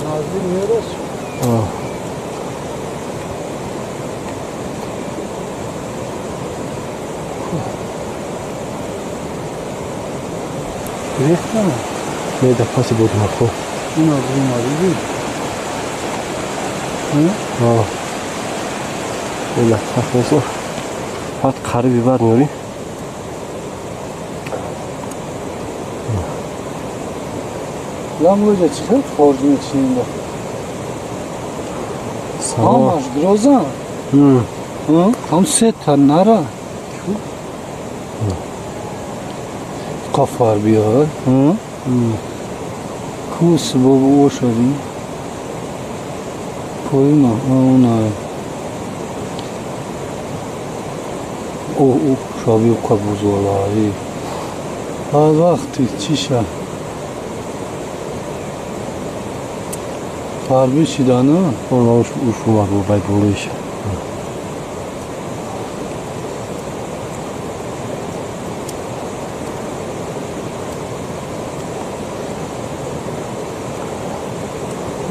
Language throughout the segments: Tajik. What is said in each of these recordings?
Наздик меораш? Рехтана? Не, да паси бодмахо. Ина бумариди? Ина тахмесо. Баъд қариби баъд меорӣ. Ламлоҷа чӣ хел хорҷ мечининда? Ҳамаш гроза? Ҳам сета нара? Қафар биёр. Кус бобо ошадим. Поина, она. О, о, шаби қабузолаи. Ҳар вақти чиша. Фарби шидану? Она уш омад бай болоиш.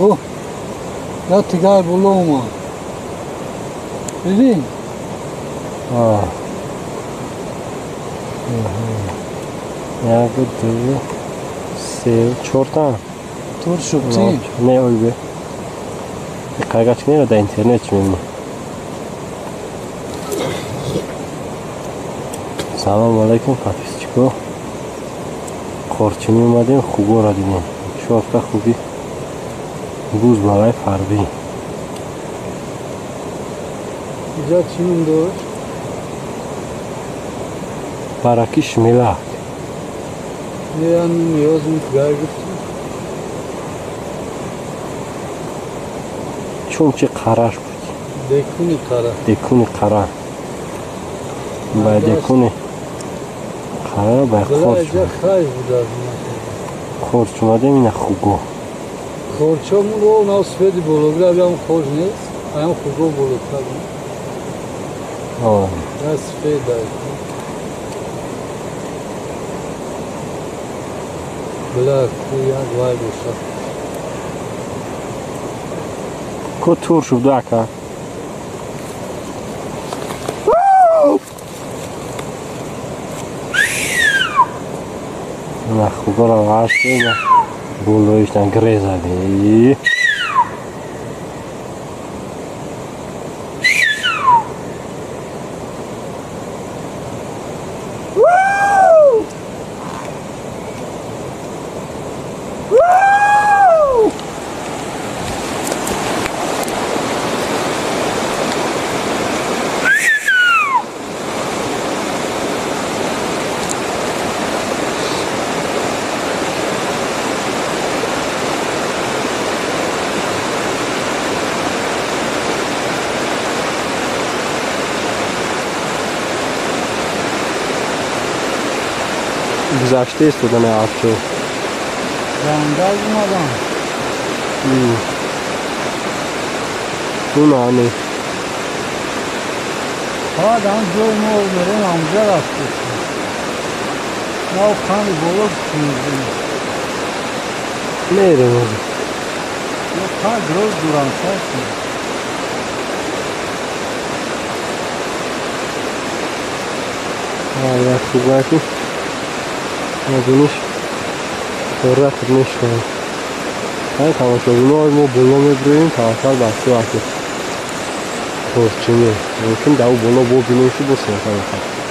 О, я тигай боло омад. Дидӣ? Як, ду, се, чорта. Тур шубти? Не, ойбе. Қайгач не, да интернет чӣ мебинӣ. Салом алейкум, подписчико. Қорчинӣ омадем, хугоро дидем. Чорта хуги буз балай фарбӣ. Иҷа чӣ ном дошт? Бараки шмелак. Не, ниёз гай гуфтӣ. Чунчи қараш буд. Декуни қара. Декуни қара. Ба декуни қара ба хорч. Хорч омадем ина хуго. Хорчо муро на сведи боло, ям хорч нест, а ям хуго болотар. О. Я сведа. Бля, куя гвай боша. Ко тур шуд ака. На хугора ғашт болоиштан грезади. Гузашта истода авто. Зангаз омадам. Унани. Баъд ам ҷои мо мерем амҷа рафтем. Ма қанди боло кунем. Мерем озу. Ё қанд гроз дурам чашм. Я хугаки. Аз пурра худ мешканем. Ай тамошобино мо боло мебурем, таваккал бар ту аки. Хорчинӣ. Мумкин дар боло бо бинем ки бо сината мехоҳад.